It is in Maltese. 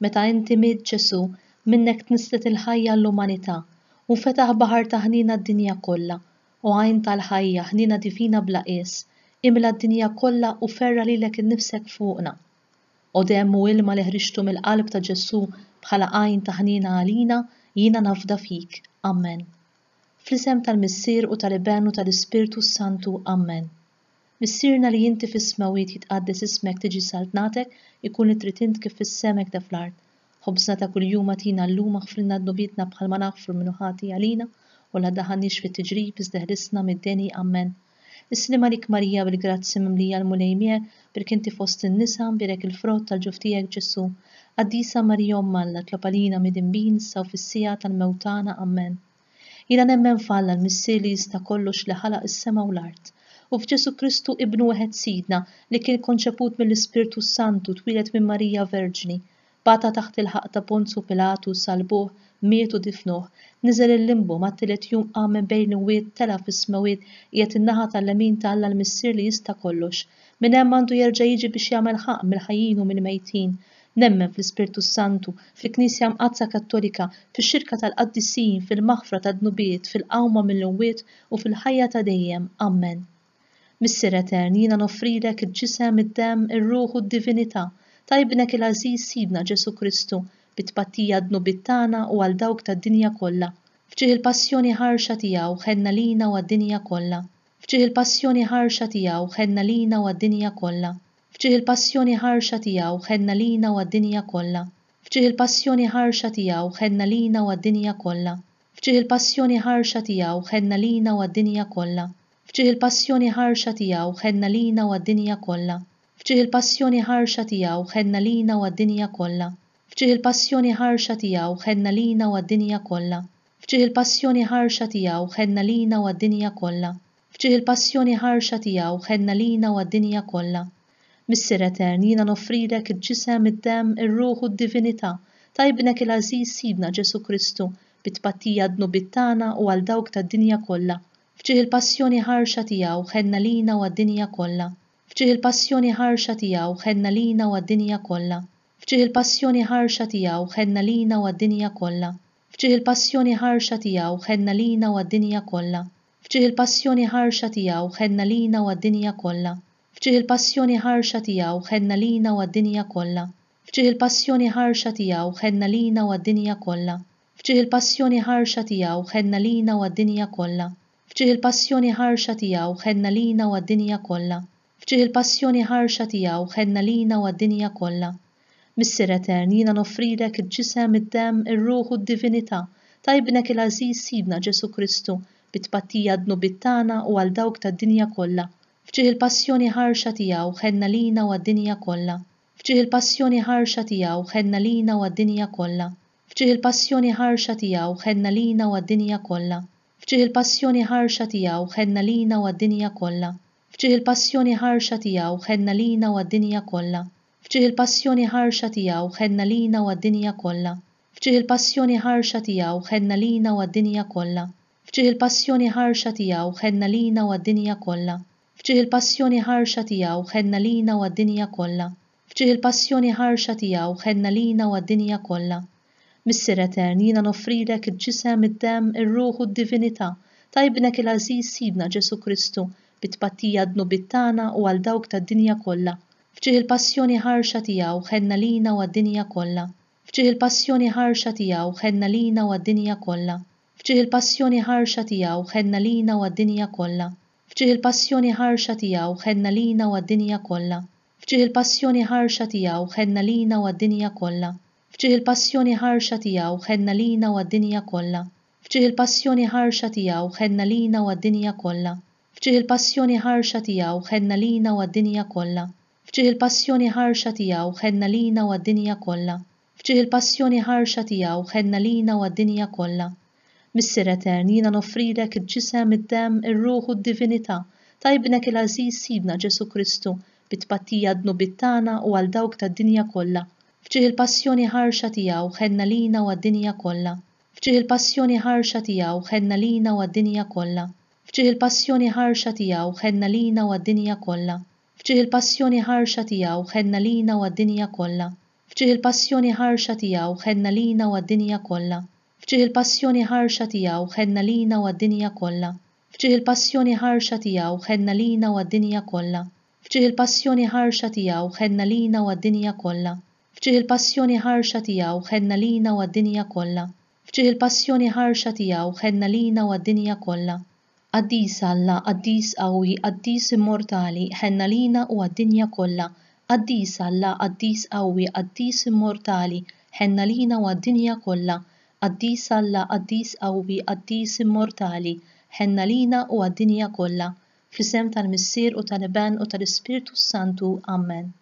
Meta inti mitt, Ġesù, minnek tnisslet il-ħajja għall-umanità, u nfetaħ baħar ta' ħniena għad-dinja kollha. O għajn tal-ħajja, ħniena divina bla qies, imla d-dinja kollha u ferra' lilek innifsek fuqna. O demm u ilma li ħriġtu mill-qalb ta' Ġesù bħala għajn ta' ħniena għalina, jiena nafda fik. Ammen. Fl-isem tal-Missier u tal-Iben u tal-Ispirtu s-Santu. Ammen. Missierna li inti fis-smewwiet jitqaddes ismek tiġi saltnatek ikun li trid int kif fis-sema hekda fl-art. Ħobżna ta' kuljum agħtina llum aħfrilna dnubietna bħalma naħfru 'l min hu ħati għalina u la ddaħħalniex fit-tiġrib iżda eħlisna mid-deni. Ammen. Is-sliem għalik Marija bil-grazzja mimlija l-Mulej miegħek, bierek inti fost in-nisa, mbierek il-frott tal-ġuf tiegħek Ġesù. Qaddisa Marija Omm Alla, itlob għalina midinbin issa u fis-siegħa tal-mewt tagħna. Ammen. Jiena nemmen f'Alla l-Missier li jista' kollox li ħalaq is-sema u l-art, u f'Ġesù Kristu Ibnu wieħed Sidna, li kien konċeput mill-Ispirtu s-Santu, twieled minn Marija Verġni, bata taħt il-ħaqq ta' Ponzu Pilatu, salbuh, miet u difnuh, niżel il-limbu, mat-tielet jum qam minn bejn l-imwiet, tela' fis-smewwiet, qiegħed in-naħa tal-lemin ta' Alla l-Missier li jista' kollox. Minn hemm għandu jerġa' jiġi biex jagħmel ħaqq mill-ħajjin u mill-mejtin. Nemmen fl-Ispirtu s-Santu, fil-Knisja Mqaddsa Kattolika, fix-xirka tal-qaddisin, fil-maħfra tad-dnubiet, fil-qawma mill-imwiet u fil-ħajja ta' dejjem. Ammen. Missier Etern, jiena noffrilek il-Ġisem, id-Demm, ir-Ruħ u d-Divinità ta' Ibnek il-għażiż Sidna Ġesù Kristu, bi tpattija għad-dnubiet tagħna u għal dawk tad-dinja kollha. F'ġieħ il-passjoni ħarxa tiegħu, ħenn għalina u għad-dinja kollha. F'ġieħ il-passjoni ħarxa tiegħu, ħenn għalina u għad-dinja kollha. F'ġieħ il-passjoni ħarxa tiegħu, ħenn għalina u għad-dinja kollha. F'ġieħ il-passjoni ħarxa tiegħu, ħenn għalina u għad-dinja kollha. F'ġieħ il-passjoni ħarxa tiegħu, ħenn għalina u għad-dinja kollha. F'ġieħ il-passjoni ħarxa tiegħu, ħenn għalina u għad-dinja kollha. F'ġieħ il-passjoni ħarxa tiegħu, ħenn għalina u għad-dinja kollha. F'ġieħ il-passjoni ħarxa tiegħu, ħenn għalina u għad-dinja kollha. F'ġieħ il-passjoni ħarxa tiegħu, ħenn għalina u għad-dinja kollha. F'ġieħ il-passjoni ħarxa tiegħu, ħenn għalina u għad-dinja kollha. Missier Etern, jiena noffrilek il-Ġisem, id-Demm, ir-Ruħ u d-Divinità ta' Ibnek il-għażiż Sidna Ġesù Kristu, bi tpattija għad-dnubiet tagħna u għal dawk tad-dinja kollha. F'ġieħ il-passjoni ħarxa tiegħu, ħenn għalina u għad-dinja kollha. F'ġieħ il-passjoni ħarxa tiegħu, ħenn għalina u għad-dinja kollha. F'ġieħ il-passjoni ħarxa tiegħu, ħenn għalina u għad-dinja kollha. F'ġieħ il-passjoni ħarxa tiegħu, ħenn għalina u għad-dinja kollha. F'ġieħ il-passjoni ħarxa tiegħu, ħenn għalina u għad-dinja kollha. F'ġieħ il-passjoni ħarxa tiegħu, ħenn għalina u għad-dinja kollha. F'ġieħ il-passjoni ħarxa tiegħu, ħenn għalina u għad-dinja kollha. F'ġieħ il-passjoni ħarxa tiegħu, ħenn għalina u għad-dinja kollha. F'ġieħ il-passjoni ħarxa tiegħu, ħenn għalina u għad-dinja kollha. F'ġieħ il-passjoni ħarxa tiegħu, ħenn għalina u għad-dinja kollha. Missier Etern, jiena noffrilek il-Ġisem, id-Demm, ir-Ruħ u d-Divinità ta' Ibnek il-għażiż Sidna Ġesù Kristu, bi tpattija għad-dnubiet tagħna u għal dawk tad-dinja kollha. F'ġieħ il-passjoni ħarxa tiegħu, ħenn għalina u għad-dinja kollha. F'ġieħ il-passjoni ħarxa tiegħu, ħenn għalina u għad-dinja kollha. F'ġieħ il-passjoni ħarxa tiegħu, ħenn għalina u għad-dinja kollha. F'ġieħ il-passjoni ħarxa tiegħu, ħenn għalina u għad-dinja kollha. F'ġieħ il-passjoni ħarxa tiegħu, ħenn għalina u għad-dinja kollha. F'ġieħ il-passjoni ħarxa tiegħu, ħenn għalina u għad-dinja kollha. F'ġieħ il-passjoni ħarxa tiegħu, ħenn għalina u għad-dinja kollha. F'ġieħ il-passjoni ħarxa tiegħu, ħenn għalina u għad-dinja kollha. F'ġieħ il-passjoni ħarxa tiegħu, ħenn għalina u għad-dinja kollha. F'ġieħ il-passjoni ħarxa tiegħu, ħenn għalina u għad-dinja kollha. Missier Etern, jiena noffrilek il-Ġisem, id-Demm, ir-Ruħ u d-Divinità ta' Ibnek il-għażiż Sidna Ġesù Kristu, bi tpattija għad-dnubiet tagħna u għal dawk tad-dinja kollha. F'ġieħ il-passjoni ħarxa tiegħu, ħenn għalina u għad-dinja kollha. F'ġieħ il-passjoni ħarxa tiegħu, ħenn għalina u għad-dinja kollha. F'ġieħ il-passjoni ħarxa tiegħu, ħenn għalina u għad-dinja kollha. F'ġieħ il-passjoni ħarxa tiegħu, ħenn għalina u għad-dinja kollha. F'ġieħ il-passjoni ħarxa tiegħu, ħenn għalina u għad-dinja kollha. F'ġieħ il-passjoni ħarxa tiegħu, ħenn għalina u għad-dinja kollha. F'ġieħ il-passjoni ħarxa tiegħu, ħenn għalina u għad-dinja kollha. F'ġieħ il-passjoni ħarxa tiegħu, ħenn għalina u għad-dinja kollha. F'ġieħ il-passjoni ħarxa tiegħu, ħenn għalina u għad-dinja kollha. F'ġieħ il-passjoni ħarxa tiegħu, ħenn għalina u għad-dinja kollha. Missier Etern, jiena noffrilek il-Ġisem, id-Demm, ir-Ruħ u d-Divinità ta' Ibnek il-għażiż Sidna Ġesù Kristu, bi tpattija għad-dnubiet tagħna u għal dawk tad-dinja kollha. F'ġieħ il-passjoni ħarxa tiegħu, ħenn għalina u għad-dinja kollha. F'ġieħ il-passjoni ħarxa tiegħu, ħenn għalina u għad-dinja kollha. F'ġieħ il-passjoni ħarxa tiegħu, ħenn għalina u għad-dinja kollha. F'ġieħ il-passjoni ħarxa tiegħu, ħenn għalina u għad-dinja kollha. F'ġieħ il-passjoni ħarxa tiegħu, ħenn għalina u għad-dinja kollha. F'ġieħ il-passjoni ħarxa tiegħu, ħenn għalina u għad-dinja kollha. F'ġieħ il-passjoni ħarxa tiegħu, ħenn għalina u għad-dinja kollha. F'ġieħ il-passjoni ħarxa tiegħu, ħenn għalina u għad-dinja kollha. F'ġieħ il-passjoni ħarxa tiegħu, ħenn għalina u għad-dinja kollha. F'ġieħ il-passjoni ħarxa tiegħu, ħenn għalina u għad-dinja kollha. Qaddis Alla, Qaddis qawwi, Qaddis immortali, ħenn għalina u għad-dinja kollha. Qaddis Alla, Qaddis qawwi, Qaddis immortali, ħenn għalina u għad-dinja kollha. Qaddis Alla, Qaddis qawwi, Qaddis immortali, ħenn għalina u għad-dinja kollha. Fl-isem tal-Missier u tal-Iben u tal-Ispirtu s-Santu. Ammen.